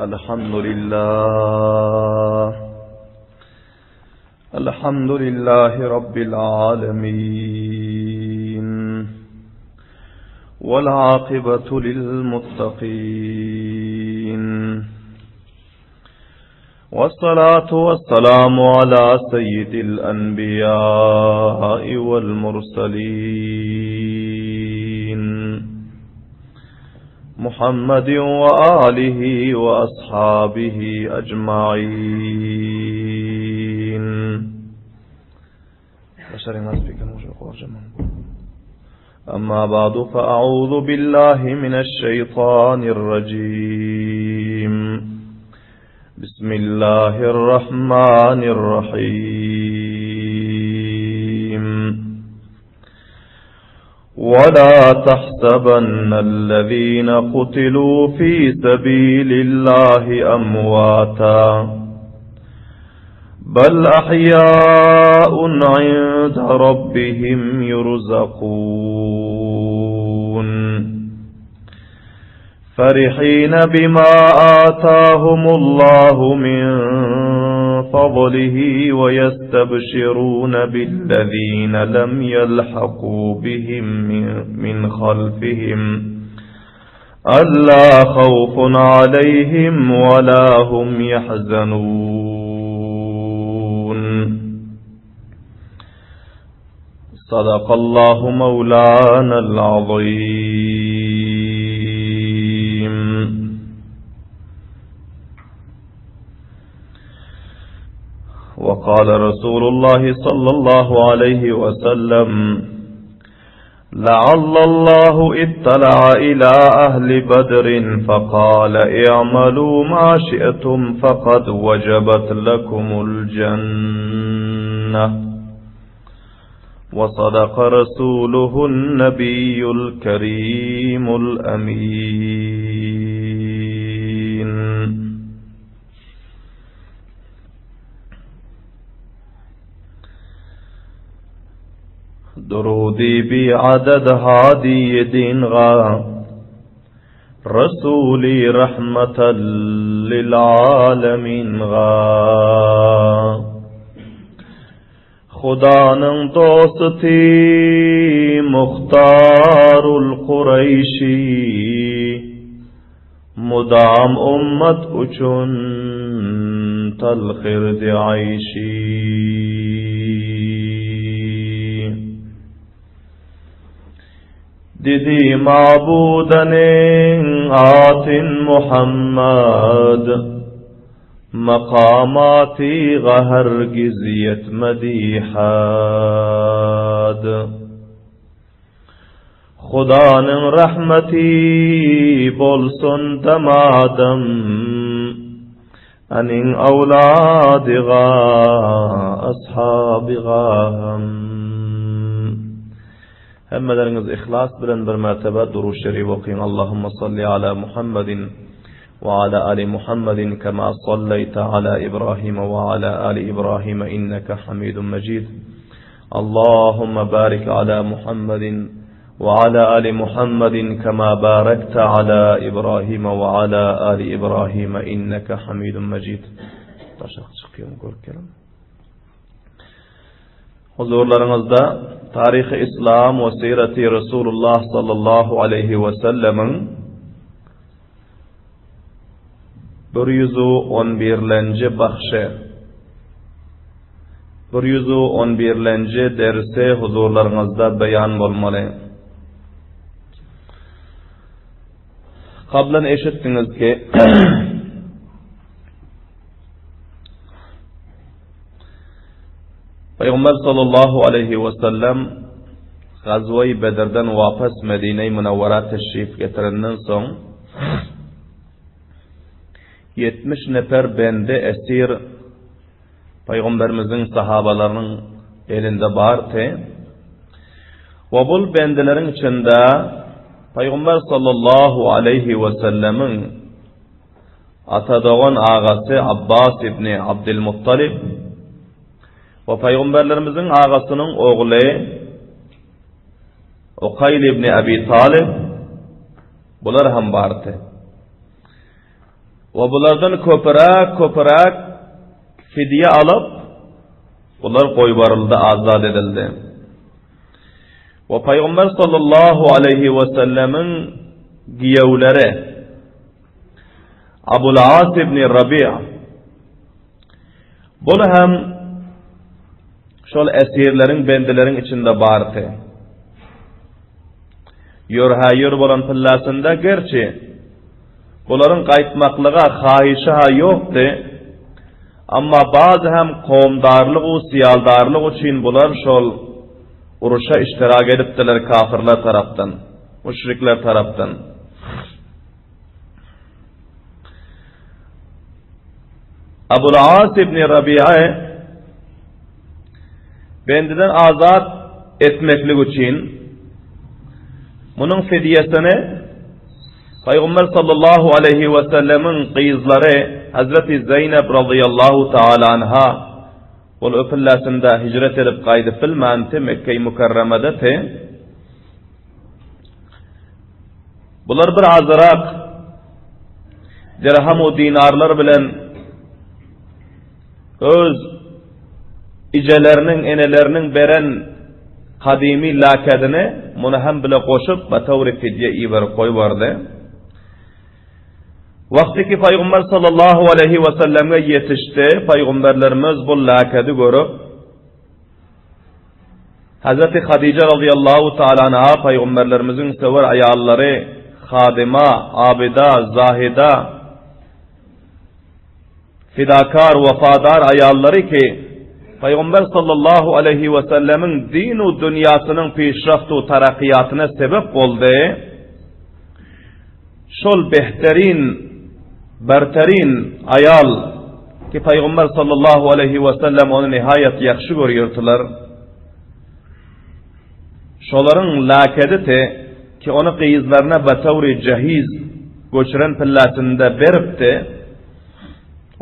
الحمد لله الحمد لله رب العالمين والعاقبة للمتقين والصلاة والسلام على سيد الأنبياء والمرسلين محمد وآله وأصحابه أجمعين أما بعد فأعوذ بالله من الشيطان الرجيم بسم الله الرحمن الرحيم ولا تحسبن الذين قتلوا في سبيل الله أمواتا بل أحياء عند ربهم يرزقون فرحين بما آتاهم الله من فضله ويستبشرون بالذين لم يلحقوا بهم من خلفهم ألا خوف عليهم ولا هم يحزنون صدق الله مولانا العظيم وقال رسول الله صلى الله عليه وسلم لعل الله اطلع إلى أهل بدر فقال اعملوا ما شئتم فقد وجبت لكم الجنة وصدق رسوله النبي الكريم الأمين درودي بعدد هادي دين غا رسولي رحمة للعالمين غا Xudanyň dosty Muhtarul Kureýşi Mudam ummat üçin talhirdi aýşy. Didi mabudanyň atyn Muhammad. Makamatyga hergiz ýetmedi had. Hudanyň rahmeti bolsun damadam, Anyň awladyga, ashabyga hem. Hemmeleriňiz yhlas bilen bir mertebe Durud Şerif okyň Allahumma salli ala Muhammedin وعلى آل محمد كما صليت على إبراهيم وعلى آل إبراهيم إنك حميد مجيد اللهم بارك على محمد وعلى آل محمد كما باركت على إبراهيم وعلى آل إبراهيم إنك حميد مجيد Huzurlaryňyzda Taryhy Islam we Syreti Resulullah sallallahu aleýhi we sellemiň 111-lenji bahşy, 111-lenji dersi huzurlaryňyzda beýan bolmaly. Kablan eşitdiňiz ki, Pygamber sallallahu aleýhi we sellem Gazwa-i Bedirden wapas Medine-i Munawwara teşrif getirenden soň 70 nefer bendi esir Pygamberimiziň sahabalarynyň elinde bardy. We bul bendileriň içinde Pygamber sallallahu aleýhi we sellemiň Ata dogan agasy Abbas ibni Abdylmuttalyp we pygamberlerimiziň agasynyň ogly Ukaýl ibni Abi Talyp bular hem bardy. We bulardan köpüräk, köpüräk fidýe alyp, bular goýbaryldy, azat edildi. We Pygamber sallallahu aleýhi we sellemiň giýewleri Abul As ibn Rabi' bul hem şol esirleriň, bendileriň içinde bardy. Ýörhä-ýör bolan pillasynda gerçi bularyň gaýtmaklyga haýyşy-ha ýokdy, amma bazy hem kowumdarlyk-u syýaldarlyk üçin bular şol uruşa iştirak edipdiler kafyrlar tarapdan, müşrikler tarapdan. Abul As ibn Rabi'a bendiden azat etmeklik üçin munuň fidýesini Pygamber sallallahu aleýhi we sellemiň gyzlary Hazreti Zeýnep razyýallahu taala anha ol öpülläsinde hijret edip gaýdyp bilmänti Mekge-i Mükerremedeti. Bular bir azyrak dirham u dinarlar bilen öz ijeleriniň, eneleriniň beren kadymy lakedini muny hem bile goşup, batawry fidýe iberip goýbardy. Wagty ki Pygamber sallallahu aleýhi we sellemge ýetişdi, pygamberlerimiz bu lakedi görüp, Hazreti Hadija razyýallahu taala anha pygamberlerimiziň söwer aýallary hadyma, abyda, zahida, fidakar, wepadar aýallary ki, Pygamber sallallahu aleýhi we sellemiň din u dünýasynyň pişraft u tarakyýatyna sebep boldy. Şol behterin, berterin aýal ki Pygamber sallallahu aleýhi we sellem ony nihaýat ýagşy görýärdiler. Şolaryň lakedi te ki ony gyzlaryna batawry jahiz göçüren pillasynda beripdi.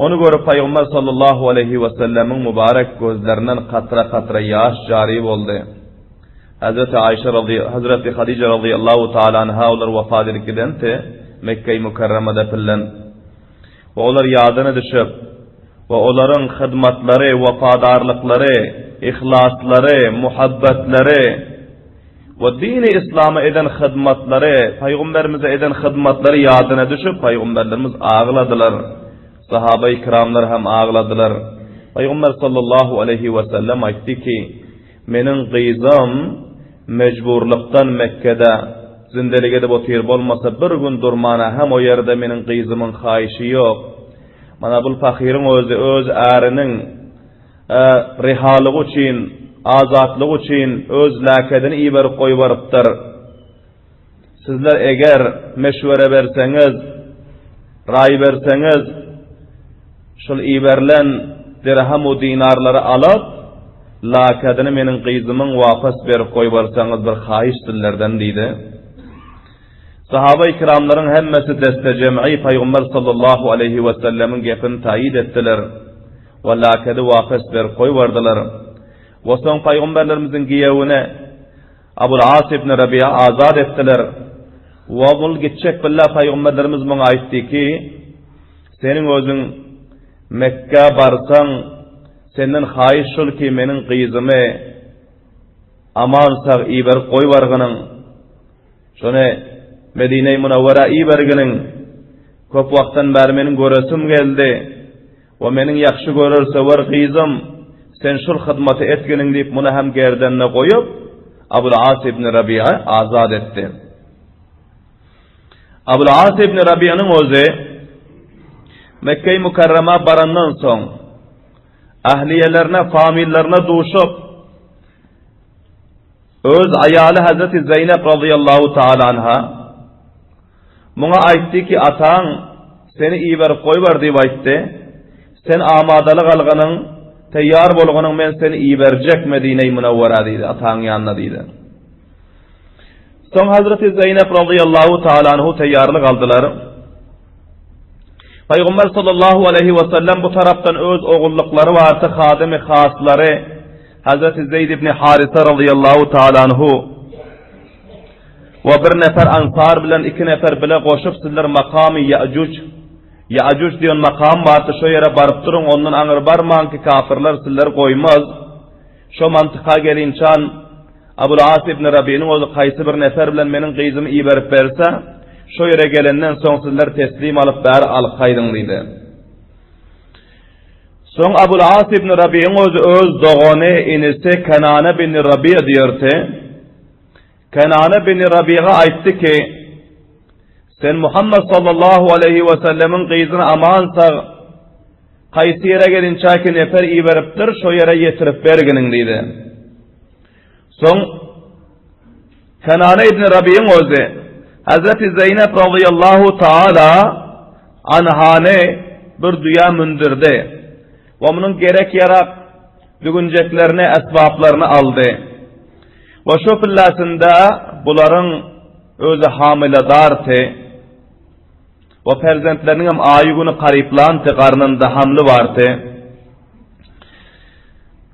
Ony görüp Pygamber sallallahu aleýhi we sellemiň mübarek gözlerinden katra-katra ýaş jary boldy. Hazreti Aýşe razy Hazreti Hadije razyýallahu taala anha olar wafat edip gidenti Mekge-i Mükerremede pillen we olar ýadyna düşüp we olaryň hyzmatlary, wepadarlyklary, yhlaslary, muhabbetlary we dini yslama eden hyzmatlary, Pygamberimize eden hyzmatlary ýadyna düşüp Pygamberlerimiz agladylar. Sahaba-i kiramlar hem agladylar. Pygamber sallallahu aleýhi we sellem aýtdy ki, Meniň gyzym mejburlykdan Mekgede zindelik edip otyr, bolmasa bir gün durmana hem o ýerde meniň gyzymyň haýyşy ýok. Mana bul pahyryň özi öz äriniň rihalygy üçin, azatlygy üçin öz läkedini iberip goýbarypdyr. Sizler eger meşwere berseňiz, raý berseňiz, şol iberilen dirhem-u dinarlary alyp, lakadyny meniň gyzymyň wapas berip goýbarsaňyz bir haýyş sizlerden diýdi. Sahaba-i kiramlaryň hemmesi deste-jem'i Pygamber sallallahu aleýhi we sellemiň gepini taýyt etdiler we lakady wapas berip goýbardylar. We soň Pygamberlerimiziň giýewine Abul As ibn Rabi'a azat etdiler. We bul gitjek billä Pygamberlerimiz muňa aýtdy ki, Seniň özüň Mekgä barsaň, senden haýyş şul ki, meniň gyzymy aman sag iberip goýbargynyň. Şony Medine-i Munawwara iberginiň. Köp wagtdan bäri meniň göresim geldi. We meniň ýagşy görer söwer gyzym, sen şul hyzmaty etginiň diýip muny hem gerdenine goýup, Abul As ibn Rabi'a azat etdi. Abul As ibn Rabi'nyň özi Mekge-i Mükerrema barandan soň ähliýelerine, famillerine duşup, öz aýaly Hazreti Zeýnep razyýallahu taala anha Muňa aýtdy ki, Ataň seni iberip goýber diýip aýtdy. Sen amadalyk algynyň, teýýar bolgynyň men seni iberjek Medine-i Münewwerä diýdi, ataň ýanyna diýdi. Soň Hazreti Zeýnep razyýallahu taala anhu teýýarlyk aldylar. Pygamber sallallahu aleýhi we sellem bu tarapdan öz ogullyklary bardy, hadymy haslary Hazreti Zeýd ibn Harisa razyýallahu taala anhu We bir nefer ansar bilen iki nefer bile goşup sizler makamy Ýajuj. Ýajuj diýen makam bardy, şo ýere baryp duruň, ondan aňyr barmaň ki kafirler sizleri goýmaz. Şo mantyka gelinçan Abul As ibn Rabiniň ozi kaýsy bir nefer bilen meniň gyzymy iberip berse, şo ýere gelenden soň sizler teslim alyp bäri alyp gaýdyň diýdi. Soň Abul As ibn Rabiň ozi öz dogany, inisi Kenane bin Rabiýa diýerdi. Kenane bin Rabiga aýtdy ki, Sen Muhammed sallallahu aleýhi we sellemiň gyzyny aman sag kaýsy ýere gelinçäki nefer iberipdir, şo ýere ýetirip berginiň diýdi. Soň Kenane ibn Rabiň özi Hazreti Zeýnep radiyallahu taala anhany bir düýä mündürdi. We munuň gerek ýarak dügünjeklerini, esbaplaryny aldy. We şo pillasynda bularyň özi hamyladardy we perzentleriniň hem aýy-güni garyplandy, garnynda hamly bardy.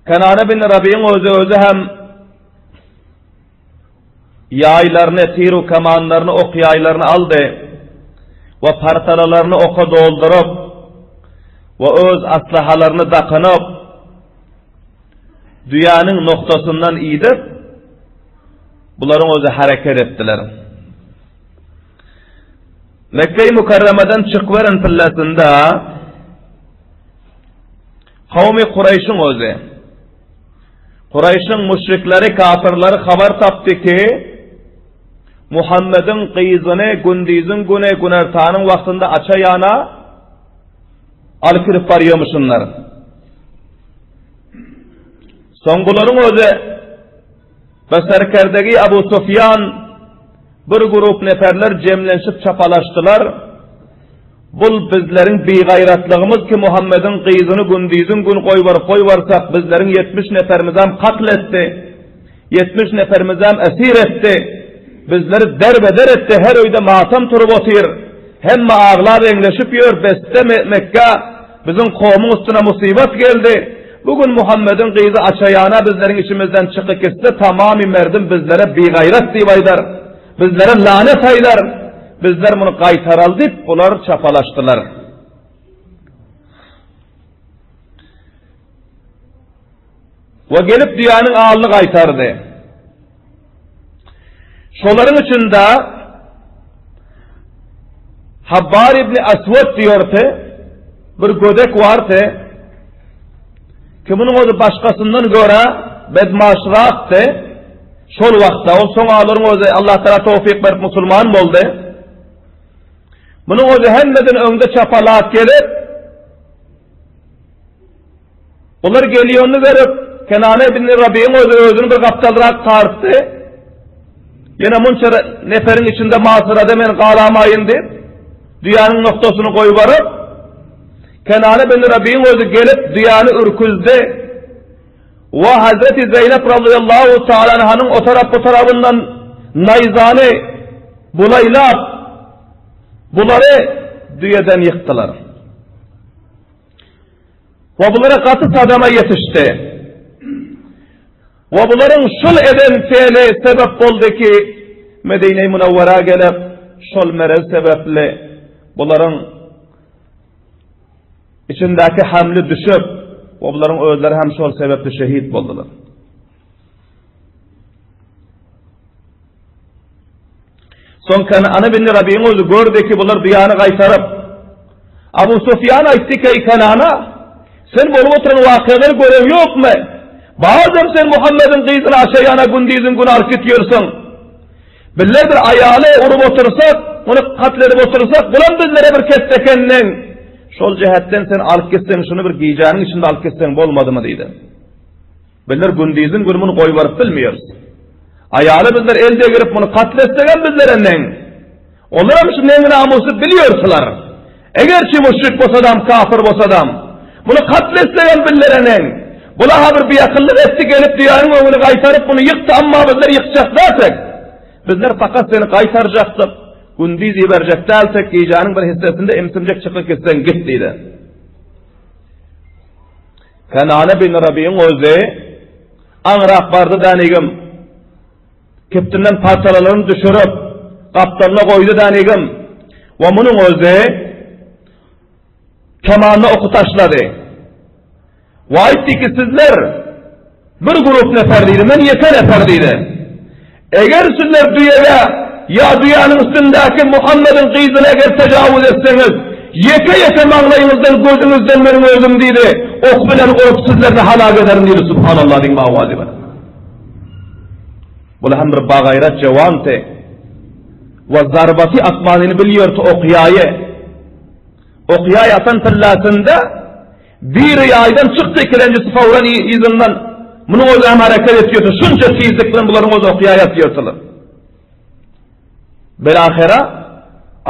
Kenane bin Rabiň özi özi hem ýaýlaryny, tiru kamanlaryny, ok ýaýlaryny aldy we partalalaryny oka dolduryp we öz aslahalaryny dakynyp, düýäniň noktasyndan idip, bularyň özi hereket etdiler. Mekge-i Mükerremeden çykyberen pillesinde kowmy Kureýşiň özi, Kureýşiň müşrikleri, kafirleri habar tapdy ki, Muhammediň gyzyny gündiziň güni günortanyň wagtynda aça ýana alyp girip barýarmyşynlar. Soň bularyň özi we serkerdegi Abu Sufýan bir grup neferler jemlenşip çapalaşdylar. Bul bizleriň bigaýratlygymyz ki Muhammediň gyzyny gündiziň gün goýbaryp goýbarsak bizleriň 70 neferimizem katl etdi. 70 neferimizem esir etdi. Bizleri derbeder etdi, her öýde matam turup otyr. Hemme aglap eňleşip ýör, besde Mekge biziň kowumyň üstüne musybat geldi. Bu gün Muhammediň gyzy açaýana bizleriň içimizden çykyp gitse, tamamy merdim bizlere bigaýrat diýip aýdar. Bizlere lanet aýdar. Bizler muny gaýtaraly diýip, bular çapalaşdylar. We gelip düýäniň alyny gaýtardy. Şolaryň içinde Habbar ibn Aswad diýordy, bir gödek bardy. Ki munuň özi başgasyndan görä bedmaşrakdy. Şol wagtda ol soň alaryň özi Allah Taala towfik berip musulman boldy. Munuň özi hemmeden öňde çapalap gelip Olar gelýänini görüp, Kenane ibn Rabiň özi özüni bir gapdalrak tartdy. Ýene munça neferiň içinde masyrada men galamaýyn diýip, düýäniň noktasyny goýbaryp, Kenane ibn Rabiň özi gelip düýäni ürküzdi. We Hazreti Zeýnep radiyallahu ta'ala anhanyň o tarap bu tarabyndan naýzany bulaýlap, bulary düýeden ýykdylar. We bulara gaty sadama ýetişdi. We bularyň şul eden fe'li sebep boldy ki, Medine-i Münewwera gelip, şol merez sebepli bularyň içindäki hamli düşüp, we bularyň özleri hem şol sebepli şehit boldular. Soň Kenana bin Rabiň özi gördi ki, bular düýäni gaýtaryp, Abu Sufýan aýtdy ki, Eý Kenana, sen bolup oturan wakyalary gören ýokmy? Barzam sen Muhammediň gyzyny aşa ýana gündiziň güni alyp gitýärsiň. Bizler bir aýaly urup otursak, ony katl edip otursak, bulam bizlere bir kessekenleň. Şol jähetden sen alyp gitseň, şuny bir gijäniň içinde alyp gitseň bolmadymy diýdi. Bizler gündiziň güni muny goýbaryp bilmeýäris. Aýaly bizler el degirip muny katl etsegem bizlere neň. Olaram şu neňi namusy bilýärsiler. Egerçi müşrik bolsadam, kafir bolsadam, muny katl etsegem bizlere neň. Bula-ha bir biakyllyk etdi gelip düýäniň öňüni gaýtaryp muny ýykdy amma bizler ýykjak dälsek. Bizler fakat seni gaýtarjakdyk. Gündiz iberjek dälsek gijäniň bir hissesinde imsimjek çykyp gitseň git diýdi. Kenane bin Rabiň özi aňrak bardy dänigim. Kepdinden parçalalaryny düşürip, gapdalyna goýdy dänigim. We munuň özi. Kemanyna oky taşlady. We aýtdy ki, sizler bir grup nefer diýdi, men ýeke nefer diýdi. Eger sizler düýege ýa düýäniň üstündäki Muhammediň gyzyna eger tejawuz etseňiz, ýeke-ýeke maňlaýyňyzdan, gözüňizden meniň özüm diýdi, ok bilen urup sizlerini halak ederin diýdi, Subhanallah diýiň owazy bilen. Bul hem bir bagaýrat jewanty we zarbaty atmanyny bilýärdi ok ýaýy. Ok ýaý atan pillasynda Biri ýaýdan çykdy, ikilenjisi fawran yzyndan. Munuň özi hem hereket etýärdi. Şunça tizlik bilen bularyň özi ok ýaý atýardylar. Bilahira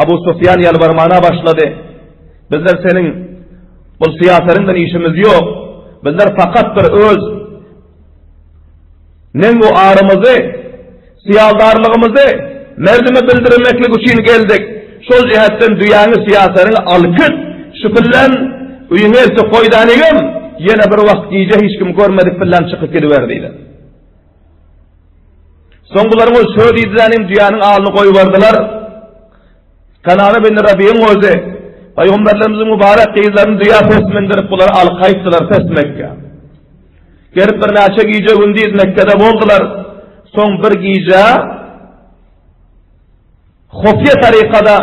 Abu Sufýan ýalbarmana başlady. Bizler seniň bul syýasaryňdan işimiz ýok. Bizler fakat bir öz Neň bu arymyzy, syýaldarlygymyzy merdime bildirmeklik üçin geldik. Şol jähetden düýäňi, syýasaryňy al git, şu pillen öýüňe eltip goý dänigem, ýene bir wagt gije hiç kim görmedik pillen çykyp gidiber diýdi. Soň bularyň özi şö diýdi dänim düýäniň alyny goýberdiler. Kanana bin Rabiýiň özi Pygamberlerimiziň mübarek gyzlaryny düýä pes mindirip bulary alyp gaýtdylar pes Mekgä. Gelip birnäçe gije-gündiz Mekgede boldular. Soň bir gije hufiýa tarykada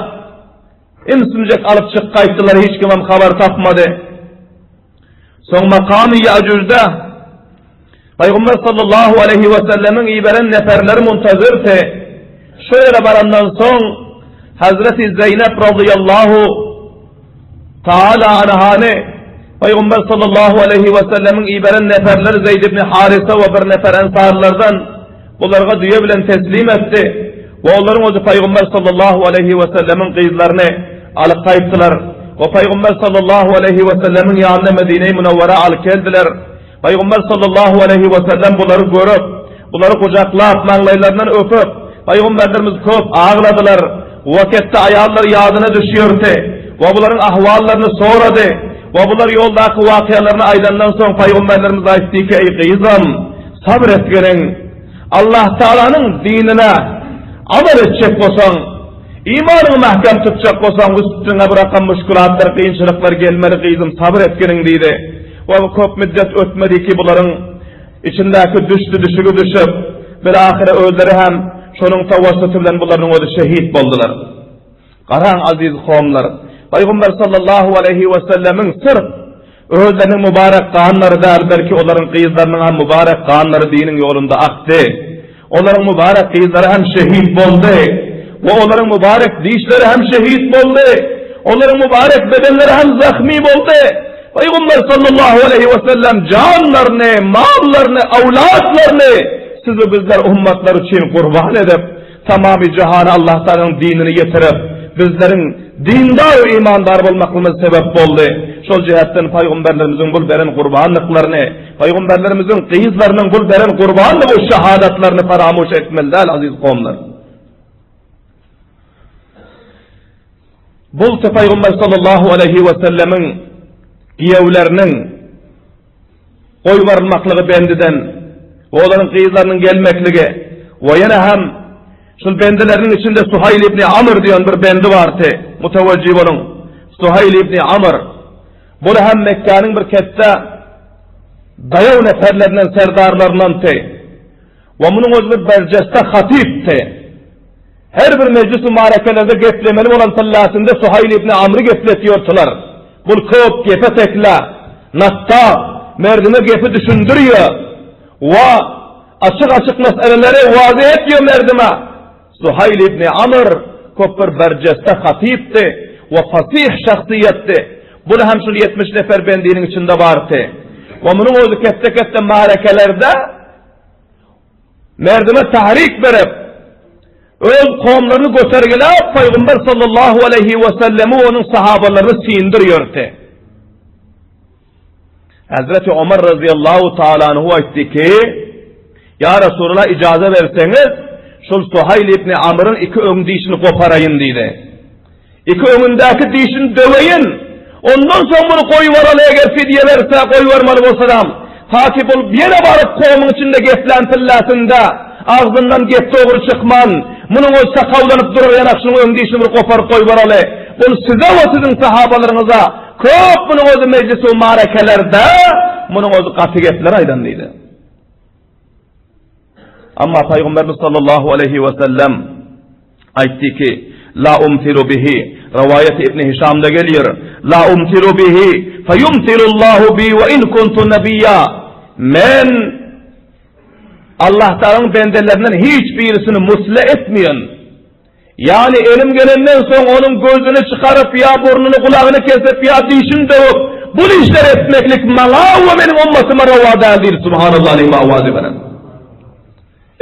ümsümjek alyp çykyp gaýtdylar, hiç kimem habar tapmady. Soň makamy Ýajujda Pygamber sallallahu aleýhi we sellemiň iberen neferleri muntazirdi. Şo ýere barandan soň Hazreti Zeýnep radiyallahu Taala anhany Pygamber sallallahu aleýhi we sellemiň iberen neferleri Zeýd ibn Harise we bir nefer ensarlardan bularga düýe bilen teslim etdi we olaryň özi Pygamber sallallahu aleýhi we sellemiň gyzlaryny alyp gaýtdylar we Pygamber sallallahu aleýhi we sellemiň ýanyna Medine-i Munawwara alyp geldiler. Pygamber sallallahu aleýhi we sellem bulary görüp, bulary gujaklap, maňlaýlaryndan öpüp, Pygamberlerimiz köp agladylar. We ketde aýallar ýadyna düşýärdi we bularyň ahwallaryny sorady we bular ýoldaky wakyalaryny aýdandan soň Pygamberlerimiz aýtdy ki, Eý gyzym, sabyr etgeniň, Allah Tagalanyň dinine amal etjek bolsaň, imanyňy mähkem tutjak bolsaň, üstüňe bir rakam müşkülatlar, kynçylyklar gelmeli gyzym, sabyr etgeniň diýdi. We köp müddet ötmedi ki bularyň içindäki düşdi düşügi düşüp, bilahyra özleri hem şonuň tawassuty bilen bularyň özi şehit boldular. Garaň aziz kowumlar, Pygamber sallallahu aleýhi we sellemiň syrf özleriniň mübarek ganlary däl, belki olaryň gyzlarynyň hem mübarek ganlary diniň ýolunda akdy. Olaryň mübarek gyzlary hem şehit boldy. We olaryň mübarek dişleri hem şehit boldy. Olaryň mübarek bedenleri hem zahmi boldy. Pygamber sallallahu aleýhi we sellem janlaryny, mallaryny, awlatlaryny siz we bizler ummatlar üçin gurban edip, tamamy jahana Allah Tagalanyň dinini ýetirip, bizleriň dindar we imandar bolmaklygymyza sebäp boldy. Şol jähetden pygamberlerimiziň bul beren gurbanlyklaryny, pygamberlerimiziň gyzlarynyň bul beren gurbanlygy şahadatlaryny paramuş etmeli däl aziz kowumlar. Bolsa Pygamber sallallahu aleýhi we sellemiň giýewleriniň goýbarylmaklygy bendiden we olaryň gyzlarynyň gelmekligi we ýene hem şul bendileriniň içinde Suhaýl ibn Amr diýen bir bendi bardy. Mutawajjih boluň. Suhaýl ibn Amr. Bul hem Mekgäniň bir ketde daýaw neferlerinden, serdarlaryndandy. We munuň özi bir berjeste hatypdy. Her bir mejlis-u marakelerde geplemeli bolan tyllasynda Suhaýl ibn Amry gepletýordylar. Bul köp gepe tekla, nattak, merdime gepi düşündirýär we açyk-açyk meseleleri wazy etýär merdime. Suhaýl ibn Amr köp bir berjeste hatypdy we fasih şahsyýetdi. Bul hem şul 70 nefer bendiniň içinde bardy. We munuň özi ketde-ketde marakelerde Merdime tahrik berip, öz kowumlaryny götergiläp, Pygamber sallallahu aleýhi we sellemi we onuň sahabalaryny syndyrýardy. Hazreti Omar razyýallahu taala anhu aýtdy ki, Ýa Resulallah ijaza berseňiz, şol Suhaýl ibn Amryň iki öň dişini goparaýyn diýdi. Iki öňündäki dişini döweýin, ondan soň muny goýbaraly, eger fidýe berse, goýbermeli bolsadam, taki bul ýene baryp kowumyň içinde geplän pilläsinde, agzyndan gep dogry çykman, munuň özi sakawlanyp durar ýanak şunuň öň dişini bir goparyp goýbaraly. Bul size we siziň sahabalaryňyza köp munuň özi mejlis-u marekelerde munuň özi gaty gepler aýdan diýdi. Amma Pygamberimiz sallallahu aleýhi we sellem aýtdy ki, La umtiru bihi, rowaýaty Ibn Hişamda gelýär, La umtiru bihi, feyumtirullahu bi we in kuntu nabiyya. Men Allah Taalanyň bendelerinden hiç birisini musle etmeýän. Ýagny elim gelenden soň onuň gözüni çykaryp ýa burnuny gulagyny kesip ýa dişini döwüp bul işleri etmeklik maňa we meniň ummatyma rowa däl diýdi Subhanallah diýip awazy bilen.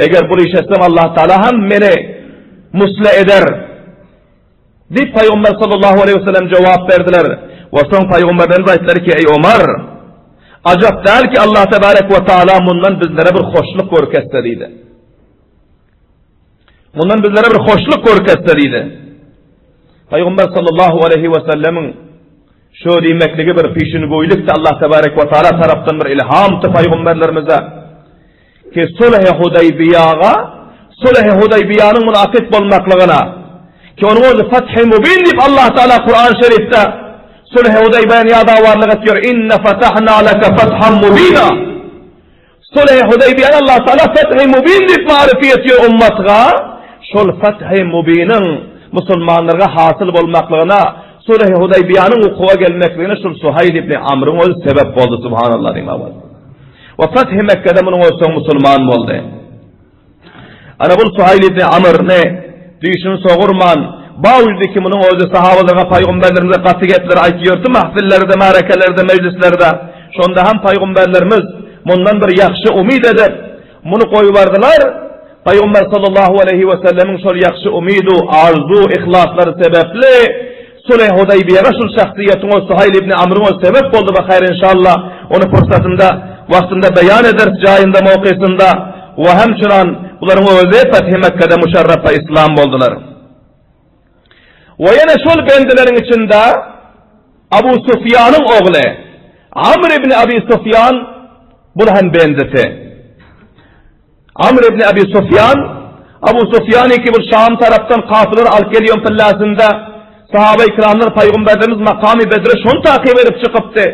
Eger bul iş etsem Allah Taala hem meni musle eder. Diýip Pygamber sallallahu aleýhi we sellem jogap berdiler. We soň Pygamberlerimiz aýtdylar ki, eý Omar, ajap däl ki Allah tebarek we taala mundan bizlere bir hoşluk görkezse diýdi. Mundan bizlere bir hoşluk görkezse diýdi. Pygamber sallallahu aleýhi we sellemiň şu diýmekligi bir pişingöýlikdi Allah tebarek we taala tarapdan bir ilhamdy pygamberlerimize. Ki sulh-i Hudaýbiýaga, sulh-i Hudaýbiýanyň munakyt bolmaklygyna, ki onuň özi Fath-i Mubin diýip Allah Taala Kur'an Şerifde sulh-i Hudaýbiýany ýadawarlyk etýär, Inna fatahna leke fathan mubina. Sulh-i Hudaýbiýany Allah Taala Fath-i Mubin diýip maryfy etýär ummatga. Şol Fath-i Mubiniň musulmanlarga hasyl bolmaklygyna, sulh-i Hudaýbiýanyň wukuwa gelmekligine şul Suhaýl ibn Amryň özi sebäp boldy, subhanallah diýip. We Fethi Mekgede munuň özi soň musulman boldy. Ana bul Suhaýl ibn Amrny düýşüni sogurman, bawujdy ki munuň özi sahabalarga paýgamberlerimize gaty gepler aýtyp ýördi mahfillerde, märekelerde, mejlislerde. Şonda hem paýgamberlerimiz mundan bir ýagşy umyt edip, muny goýbardylar. Paýgamber sallallahu aleýhi we sellemiň şol ýagşy umydu, arzu, yhlaslary sebäpli Sulh Hudaýbiýe şul şahsyýetiň o Suhaýl ibn Amryň o sebäp boldy we haýr inşallah ony pursatynda wagtynda beýan ederis jaýynda mowkysynda we hemçinan bularyň özi Fethi Mekgede muşarrafa islam boldular. We ýene şol bendileriň içinde Abu Sufýanyň ogly Amr ibn Abi Sufýan bul hem bendisi. Amr ibn Abi Sufýan, Abu Sufýan ki bir Şam tarapdan kafylar alyp gelýän pillasynda sahaba-i kiramlar paýgamberlerimiz makamy Bedre şony takyp edip çykypdy.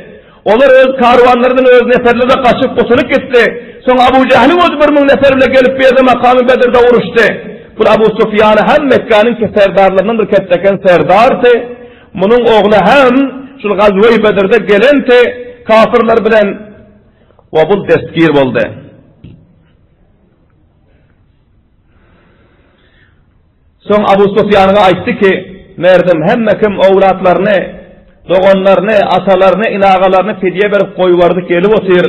Olar öz karwanlaryndan öz neferleri gaçyp gutulyp gitdi. Soň Abu Jähliň özi 1000 nefer bile gelip bu ýerde makamy Bedrde uruşdy. Bu Abu Sufýany hem Mekgäniň serdarlaryndan bir ketdeken serdardy. Munuň ogly hem şul gazwe-i Bedrde gelenti kafirler bilen We bul destgir boldy. Soň Abu Sufýanyga aýtdy ki, Merdim hemme kim owlatlaryny, doganlaryny, atalaryny, inagalaryny fidýe berip goýbardyk gelip otyr.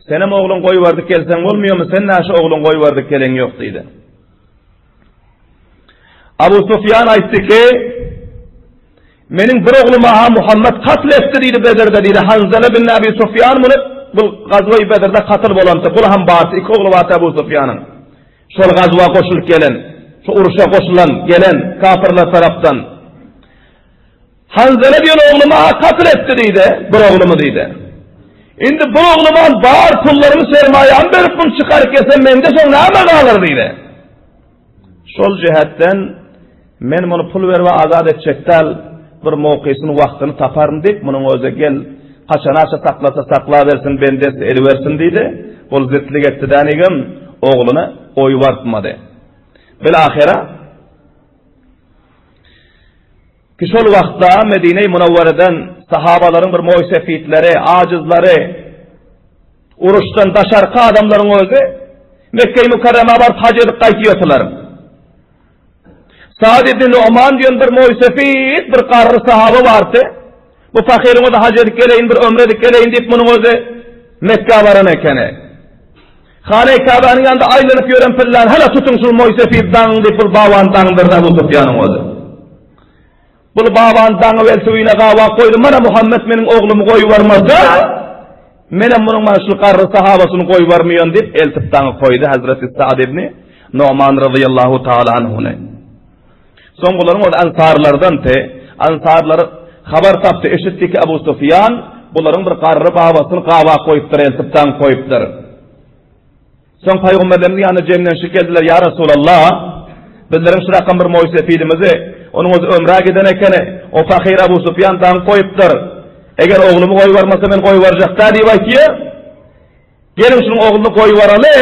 Senem ogluň goýbardyk gelseň bolmaýarmy? Sen näşe ogluň goýbardyk geleň ýok diýdi. Abu Sufýan aýtdy ki, Meniň bir oglumy-ha Muhammet katl etdi diýdi Bedirde diýdi. Hanzala bin Abi Sufýan muny bu gazwa-i Bedirde katl bolandy. Bul hem bardy, iki ogly bardy Abu Sufýanyň. Şol gazwa goşulyp gelen, şu uruşa goşulan, gelen kafirler tarapdan. Hanzala diýen oglumy-ha katl etdi diýdi, bir oglumy diýdi. Indi bu ogluman bar pullarymy sermaýamy berip muny çykaryp gelsem mende soň näme galar diýdi. Şol jähetden men muny pul berip azat etjek däl, bir mowkysyny wagtyny taparyn diýip, munuň özi gel, haçanaça saklasa saklabersin, bendesi edibersin diýdi. Ol zitlik etdi dänigem, ogluny oýbartmady. Bil-ahyra ki şol wagtda Medine-i Munawwaradan sahabalaryň bir moýsefitleri, ajyzlary, Uruşdan daşarky adamlaryň özi Mekge-i Mükerremä baryp haj edip gaýtýardylar. Saad ibn Nu'man diýen bir moýsefit, bir garry sahaba bardy. Bu fahyryň özi haj edip geleýin, bir ömre edip geleýin diýip munuň özi Mekgä baran ekeni. Hane-i Käbäniň ýanynda aýlanyp ýören pillän, Hana tutuň şul moýsefit daňyň diýip bul babany daňdyrdy Abu Sufýanyň özi. Bul babany daňyp eltip öýüne gabap goýdy. Mana Muhammet meniň oglumy goýbarmasa, menem munuň mana şul garry sahabasyny goýbarmaýan diýip eltip daňyp goýdy Hazreti Sa'd ibn Nu'man radiyallahu taala anhuny. Soň bularyň ol ansarlardan te, ansarlar habar tapdy, eşitdi ki Abu Sufyan bularyň bir garry babasyny gabap goýupdyr, eltip daňyp goýupdyr. Soň pygamberlerimiziň ýanyna jemlenişip geldiler, Ýa Resulallah, bizleriň şu rakam bir moýsefidimizi. Onuň özi ömrä giden ekeni. O pahyr Abu Sufýan daň goýupdyr. Eger oglumy goýbarmasa men goýbarjak-da diýip aýtýar. Geliň şunuň ogluny goýbaraly,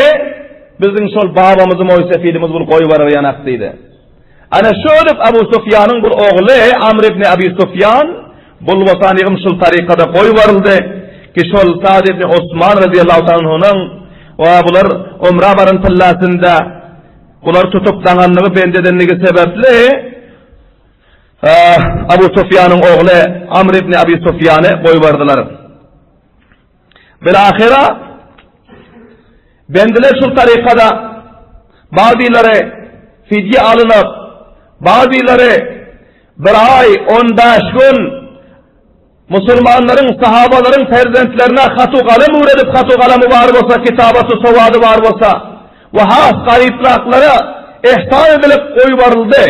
biziň şol babamyzy moýsefidimiz bul goýbarar ýanak diýdi. Ana şödüp Abu Sufýanyň bul ogly Amr ibn Abi Sufýan bul bosanygym şul tarykada goýbaryldy ki şol Sad ibn Osman razyýallahu ta'ala anhunyň we bular umra baran pillasynda bular tutup daňanlygy bend edenligi sebäpli Abu Sufýanyň ogly Amr ibn Abi Sufýany goýbardylar. Bilahyra bendiler şul tarykada bazylary fidýe alynyp, bazylary bir aý 15 gün musulmanlaryň, sahabalaryň perzentlerine hatu galam öwredip, hatu galamy bar bolsa, kitabaty sowady bar bolsa we has garypraklara ihsan edilip goýbaryldy.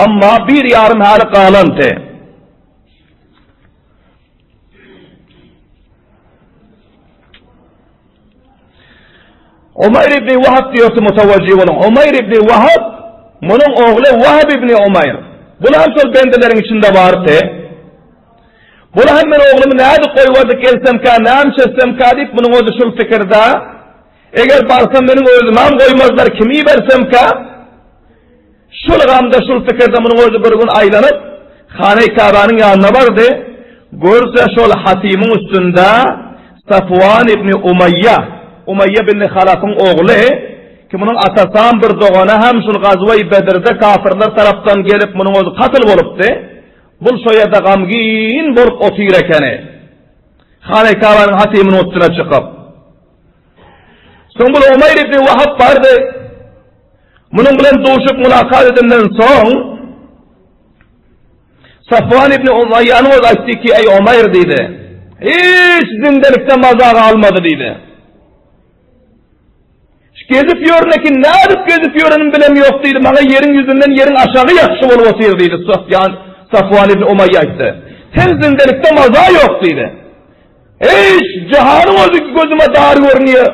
Amma bir ýarym häli galandy. Umaýr ibn Wahab diýordy mutawajjih boluň. Umaýr ibn Wahab munuň ogly Wahab ibn Umaýr. Bular hem şol bendeleriň içinde bardy. Bular hem men oglumy nädip goýberdik gelsemkä, näme etsemkä diýip munuň özi şul pikirde. Eger barsam meniň özümem goýmazlar, kimi ibersemkä? Şul gamda, şul pikirde munuň özi bir gün aýlanyp, Hanaý Käbäniň ýanyna bardy. Görse, şol hatymyň üstünde Safwan ibn Umaýýa, Umaýýa ibn Halafyň ogly, ki munuň atasam bir dogany hem şul gazwa-i Bedirde kafirler tarapdan gelip munuň özi katyl bolupdy. Bul şo ýerde gamgyn bolup otyr ekeni. Hanaý Käbäniň hatymynyň üstüne çykyp. Soň bul Umaýr ibn Wahab bardy. Munuň bilen duşup mulakat edenden soň Safwan ibn Umaýýanyň özi aýtdy ki, eý Umaýr diýdi. Hiç zindelikde maza galmady diýdi. Şu gezip ýörün ki, nädip gezip ýörenim bilem ýok diýdi. Maňa ýeriň ýüzünden ýeriň aşagy ýagşy bolup otyr diýdi. Safwan Safwan ibn Umaýýa aýtdy. Sen zindelikde maza ýok diýdi. Eý, jahanyň özi gözüme dar görünýär.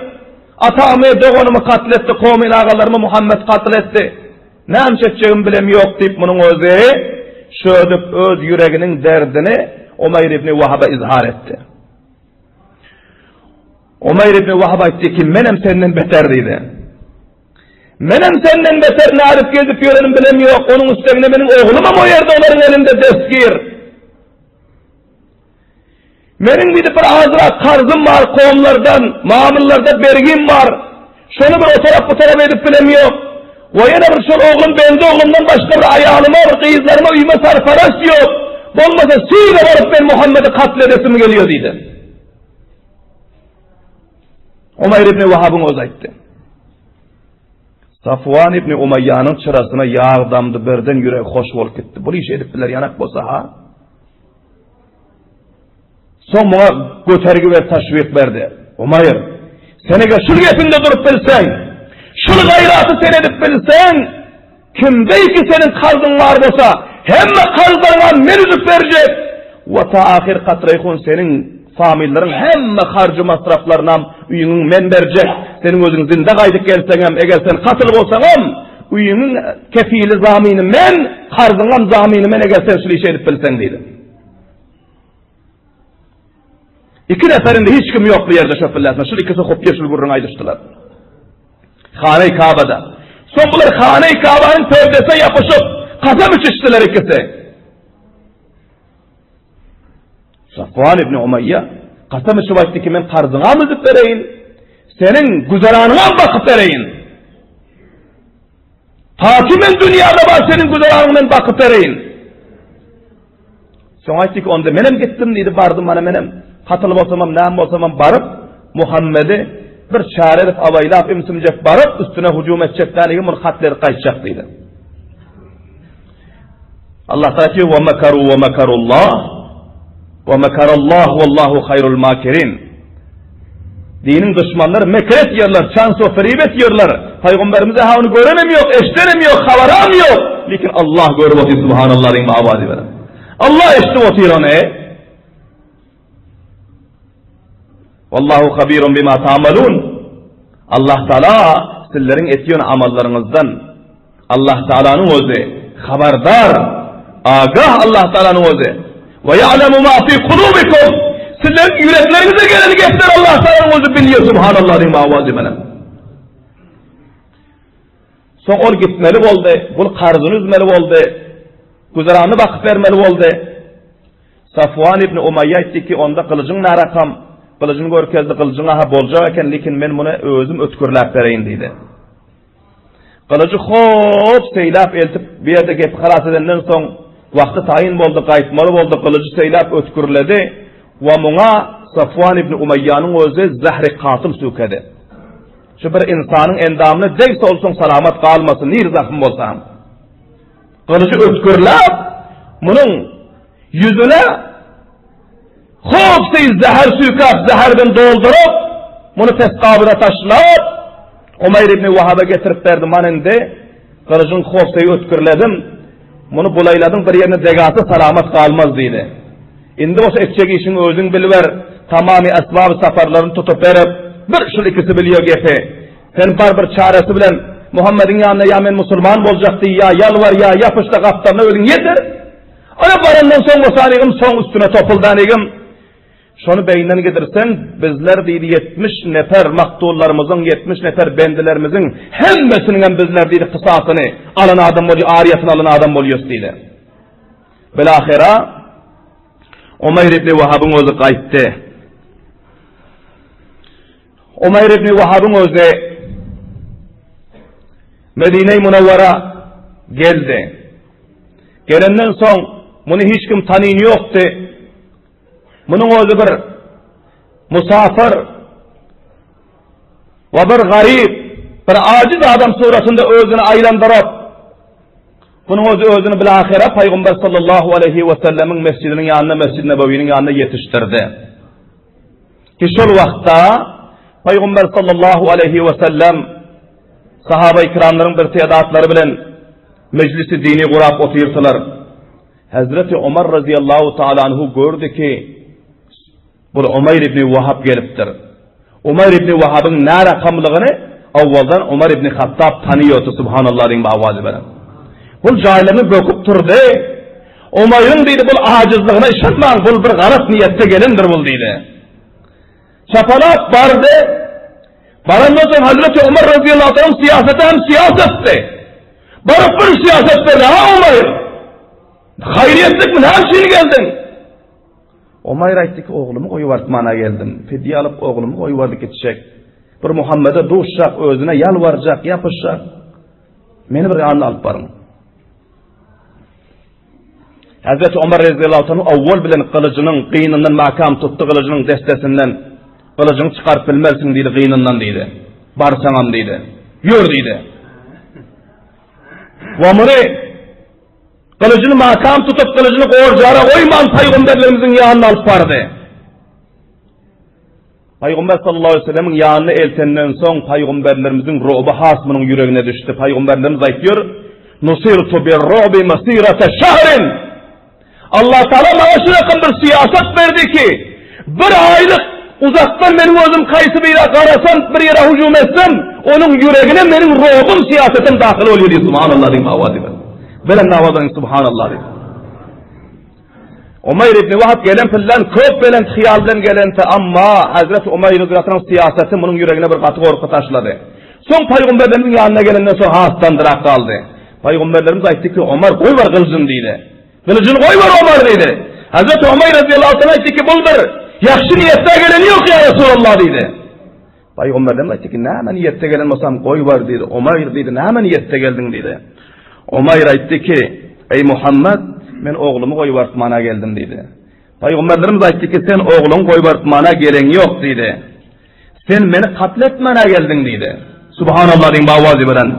Atamy, doganymy katl etdi, komyn agalarymy Muhammet katl etdi. Näme etjegimi bilem ýok diýip, munuň özi şödüp öz ýüreginiň derdini Umaýr ibn Wahaba izhar etdi. Umaýr ibn Wahab aýtdy ki, menem senden beter diýdi. Menem senden beter nädip gezip ýörenim bilem ýok. Onuň üstesine meniň oglumam o ýerde olaryň elinde destgir. Meniň diýdi bir azrak karzym bar komlardan, mamyllarda bergim bar. Şony bir o tarap bu tarap edip bilem ýok. We ýene bir şol oglum bendi oglumdan başga bir aýalyma bir gyzlaryma öýüme sarparas ýok. Bolmasa Siriýa baryp men Muhammedi katl edesim gelýär diýdi. Umaýr ibn Wahabyň özi aýtdy. Safwan ibn Umaýýanyň çyrasyna ýag damdy, birden ýüregi hoş bolup gitdi. Bu iş edip biler ýanak bolsa ha. Soň muňa götergi we taşwik berdi. Umaýr, sen eger şul gepinde durup bilseň, şul gaýraty sen edip bilseň, kimde ki seniň karzyň bar bolsa, hemme karzlaryňa men üzüp berjek. We ta ahyr katraýhun seniň famyllaryň hemme harjy masraflarynam öýüňiň men berjek. Seniň özüň zinde gaýdyp gelseňem, eger sen katyl bolsaňam, öýüňiň kefili zamyny men, karzyňam zamyny men eger sen şul işi edip bilseň diýdi. Iki nefer indi hiç kim ýok bu ýerde şöpüllesine. Şul ikisi hupýa şul gürrüňi aýdyşdylar. Hany Kabada. Soň bular Hany Kabanyň perdesine ýapyşyp, kasam içişdiler ikisi. Safwan ibn Umaýýa kasam içip aýtdy ki, men karzyňam üzüp bereýin, seniň güzeranyňam bakyp bereýin. Ta ki men dünýäde bar seniň güzeranyňy men bakyp bereýin. Soň aýtdy ki, onda menem gitdim diýdi, bardym mana menem katyl bolsamam, näme bolsamam baryp Muhammedi bir çäre edip abaýlap ümsümjek baryp üstüne hüjüm etjek däligi muny katl edip gaýtjak diýdi. Allah Taala diýýär: "Wa makaru wa makarullah wa makarallah wallahu haýrul makirin." Diniň duşmanlary mekir etýärler, çans we firip etýärler. Pygamberimize ha ony görenem ýok, eşdenem ýok, habaram ýok. Lekin Allah görüp otyr, subhanallah diýip awazy beren. Allah eşidip otyr ony. Wallahu habirun bima ta'malun. Allah Taala sizleriň etýän amallaryňyzdan. Allah Taalanyň özi habardar, agah Allah Taalanyň özi. Ve ya'lemu ma fi kulubikum. Sizleriň ýürekleriňize gelen gepleri Allah Taalanyň özi bilýär subhanallah diýip awazy bilen. Soň ol gitmeli boldy, bul karzyny üzmeli boldy, güzeranyny bakyp bermeli boldy. Safwan ibn Umaýýa aýtdy ki, onda gylyjyň narakam, gylyjyny görkezdi, gylyjyň aha boljak eken, lekin men muny özüm ötgürläp bereýin diýdi. Gylyjy hop seýläp eltip, bu ýerde gepi halas edenden soň, wagty taýyn boldy, gaýtmaly boldy, gylyjy seýläp ötgürledi we muňa Safwan ibn Umaýýanyň özi zähri katyl sükedi. Şu bir ynsanyň endamyna degse ol soň salamat galmasyn, nir zahym bolsa hem. Gylyjy ötgürläp, munuň ýüzüne hopsy zäher süýkäp, zäherden dolduryp, muny pes gabyna taşlap, Umaýr ibn Wahaba getirip berdi, Man indi gylyjyň hopsy ötgürledim, muny bulaýladyň bir ýerine degasa salamat galmaz diýdi. Indi bolsa etjek işiňi özüň biliber, tamamy esbaby saparlaryny tutup berip, bir şul ikisi bilýär gepi. Sen bar bir çäresi bilen Muhammediň ýanyna ýa men musulman boljak diý, ýa ýalbar, ýa ýapyş-da gapdalyna özüň ýetir. Ana barandan soň bolsa anygym soň üstüne topuldy anygym. Şony beýninden gidirseň, bizler diýdi 70 nefer maktullarymyzyň, 70 nefer bendilerimiziň hemmesiniňem bizler diýdi kysasyny alan adam bolýar, aryýatyny alan adam bolýarys diýdi. Bilahyra Umaýr ibn Wahabyň özi gaýtdy. Umaýr ibn Wahabyň özi Medine-i Munawwara geldi. Gelenden soň muny hiç kim tanyn ýokdy. Munuň özi bir musafir we bir garyp, bir ajiz adam suratynda özüni aýlandyryp, Munuň özi özüni bilahyra Pygamber sallallahu aleýhi we sellemiň mesjidiniň ýanyna, Mesjid-i Nebewiniň ýanyna ýetişdirdi. Ki şol wagtda Pygamber sallallahu aleýhi we sellem sahaba-i kiramlaryň bir tedatlary bilen mejlisi dini gurap otyrdylar. Hazreti Omar razyýallahu taala anhu gördi ki, Bul Umaýr ibn Wahab gelipdir. Umaýr ibn Wahabyň nä rakamlygyny owaldan Omar ibn Hattab tanyýordy, Subhanallah diýip awazy beren. Bul jaýlaryny böküp turdy. Umaýryň diýdi, bul ajyzlygyna yşanmaň, bul bir galat niýetde gelendir bul diýdi. Çapalap bardy. Barandan soň Hazreti Omar razyýallahu anh syýasaty hem syýasatdy. Baryp bir syýasat berdi, ha Umaýr. Haýryýetlikmi, näme üçin geldiň? Omaýr aýtdy ki, Oglumy goýubartmana geldim. Fidýe alyp, oglumy goýubardy gitjek. Bir Muhammede duşjak, özüne ýalbarjak, ýapyşjak. Meni bir ýanyna alyp baryň. Hazreti Omar reziallahu anhu awwal bilen gylyjynyň gynyndan makam tutdy, gylyjynyň destesinden. Gylyjyňy çykaryp bilmersiň diýdi, gynyndan diýdi. Barsaňam diýdi. Ýör diýdi. We muny Gylyjyny makam tutup, gylyjyny gorjara goýman pygamberlerimiziň ýanyna alyp bardy. Pygamber sallallahu aleyhi ve sellemiň ýanyna eltenden soň pygamberlerimiziň ruby has munuň ýüregine düşdi. Pygamberlerimiz aýtýar: "Nusirtu bir-rubi masirata şahrin." Allah Taala maňa şu rakam bir syýasat berdi ki, bir aýlyk uzakdan meniň özüm kaýsy bir ýere garasam, bir ýere hüjüm etsem, onuň ýüregine meniň robum syýasatym dahyl bolýar diýip, subhanallah diýip awaz eder. Belent awaz aýdyň subhanallah diýip. Umaýr ibn Wahab gelen pillan köp belent hyýal bilen gelente, amma Hazreti Umaýr radiyallahu anh syýasaty munuň ýüregine bir gaty gorky taşlady. Soň pygamberlerimiziň ýanyna gelenden soň has sandyrak galdy. Pygamberlerimiz aýtdy ki, Omar goý bar gylyjyny diýdi. Gylyjyny goý bar Omar diýdi. Hazreti Umaýr radiyallahu anh aýtdy ki, bul bir ýagşy niýetde geleni ýok ýa Resulallah diýdi. Pygamberlerimiz aýtdy ki, näme niýetde gelen bolsam goý bar diýdi. Umaýr diýdi, näme niýetde geldiň diýdi. Umaýr aýtdy ki, eý Muhammed, men oglumy goýup artmana geldim diýdi. Pygamberlerimiz aýtdy ki, sen ogluňy goýup artmana geleň ýok diýdi. Sen meni katl etmäne geldiň diýdi. Subhanallah diýiň bawazy bilen.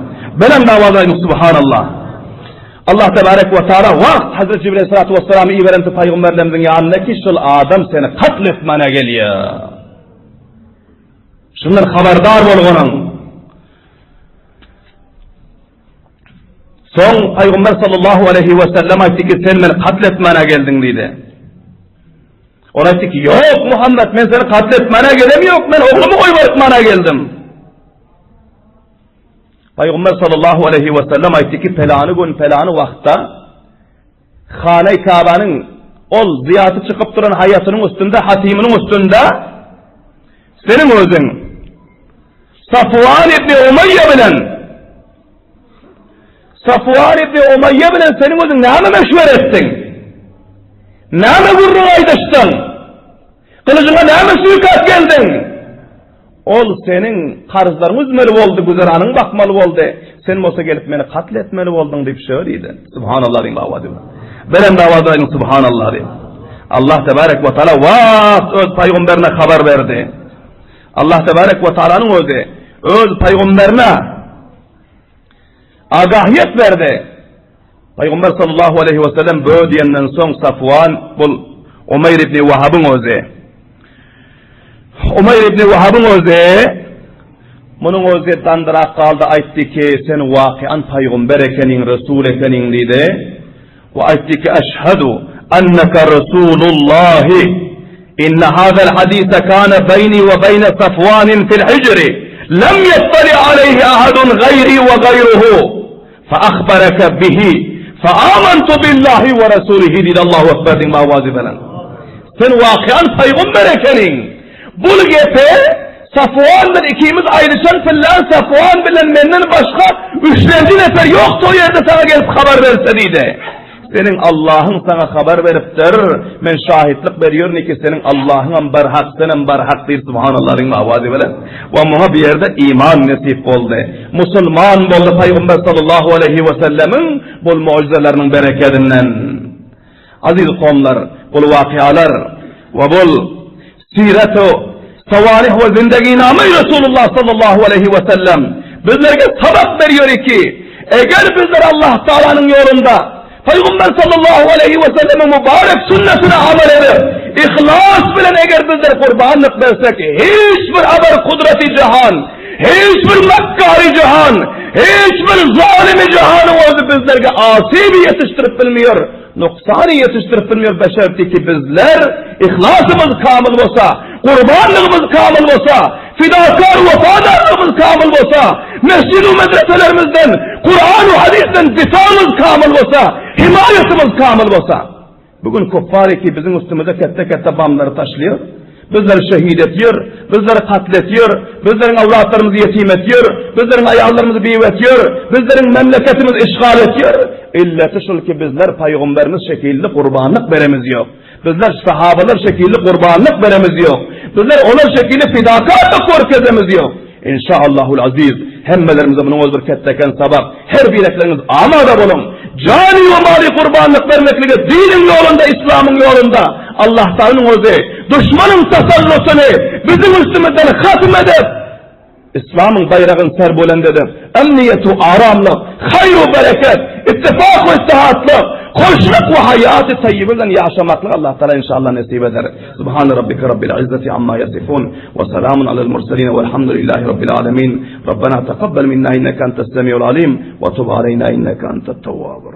Belent awaz aýdyň Subhanallah. Allah tebarek we taala wagt Hazreti Jibril aleyhissalatu vesselam'y iberenti pygamberlerimiziň ýanyna ki şol adam seni katl etmäne gelýär. Şundan habardar bolganyň. Soň Pygamber sallallahu aleyhi we sellem aýtdy ki sen meni katl etmäne geldiň diýdi. Ol aýtdy ki, ýok Muhammet, men seni katl etmäne gelem ýok, men oglumy goýup etmäne geldim. Pygamber sallallahu aleýhi we sellem aýtdy ki, pelany gün, pelany wagtda Hanaý Kabanyň ol zyýaty çykyp duran haýatynyň üstünde, hatymynyň üstünde seniň özüň Safwan ibn Umaýýa bilen Safwan ibn Umaýýa bilen seniň özüň näme meşwere etdiň? Näme gürrüň aýdyşdyň? Gylyjyňa näme süýkäp geldiň? Ol seniň karzlaryňy üzmeli boldy, güzeranyňy bakmaly boldy. Sen bolsa gelip meni katl etmeli bolduň diýip şöyle diýdi. Subhanallah diýiň baba diýip. Berem baba diýiň subhanallah diýip. Allah tebarek we taala wagt öz pygamberine habar berdi. Allah tebarek we taalanyň özi öz pygamberine Agahyýet berdi. Pygamber sallallahu aleýhi we sellem bö diýenden soň Safwan bul Umaýr ibn Wahabyň özi. Umaýr ibn Wahabyň özi munuň özi dandyrap galdy aýtdy ki sen wakian pygamber ekeniň resul ekeniň diýdi. We aýtdy ki eşhedü enneke resulullahi inne hazal hadise kane beýni we beýne Safwanin fil hijri lem ýettali aleýhi ahadun gaýri we gaýruhu fe ahbareke bihi fe amantu billahi we rasulihi diýdi Allahu ekber diýiň owazy bilen. Sen wakian pygamber ekeniň. Bul gepe Safwan bilen ikimiz aýdyşan pyllan Safwan bilen menden başga üçlenji nefer ýokdy o ýerde saňa gelip habar berse diýdi. Seniň Allahyň saňa habar beripdir. Men şahitlik berýärin ki seniň Allahyňam bar hak, senem bar hak diýip subhanallah diýiň owazy bilen. We muňa bu ýerde iman nesip boldy. Musulman boldy Pygamber sallallahu aleýhi we sellemiň bul mugjyzalarnyň berekedinden. Aziz kowumlar, bul wakyalar we bul siretu sawanih we zindeginama Resulullah sallallahu aleýhi we sellem bizlerge sabak berýär ki, eger bizler Allah Taalanyň ýolunda Pygamber sallallahu aleýhi we sellemiň mübarek sünnetine amal edip, ihlas bilen eger bizler gurbanlyk bersek, hiç bir abar kudraty jahan, hiç bir makkary jahan, hiç bir zalymy jahanyň özi bizlerge asyby ýetişdirip bilmeýär. Nuksany ýetişdirip bilmeýär beşerti ki bizler yhlasymyz kamyl bolsa, gurbanlygymyz kamyl bolsa, fidakar wepadarlygymyz kamyl bolsa, mesjid-u medreselerimizden, Kuran-u hadysdan difamyz kamyl bolsa, himaýatymyz kamyl bolsa. Bu gün kuffar ki biziň üstümize ketde-ketde bamlary taşlaýar. Bizleri şehit etýär, bizleri katl etýär, bizleriň awlatlarymyzy ýetim etýär, bizleriň aýallarymyzy biwe etýär, bizleriň memleketimizi işgal etýär. Illeti şul ki bizler paýgamberimiz şekilli gurbanlyk beremiz ýok. Bizler sahabalar şekilli gurbanlyk beremiz ýok. Bizler olar şekilli fidakarlyk görkezemiz ýok. Inşaallahul aziz hemmelerimize munuň özi bir ketdeken sabak. Her birekleriňiz amada boluň. Jany we maly gurbanlyk bermeklige diniň ýolunda islamyň ýolunda Allah Taalanyň özi duşmanyň tasallusyny biziň üstümizden hatm edip islamyň baýragyny serbulend edip emniýet we aramlyk, haýr we bereket, ittifak we ittihatlyk, hoşluk we haýaty taýýyba bilen ýaşamaklyk Allah Taala inşallah nesip eder. Subhane rabbike rabbil izzati amma yasifun we selamun alel murselin velhamdülillahi rabbil alemin. Rabbena tekabbel minna inneke entes semiul alim we tub aleyna inneke entet tevvabur.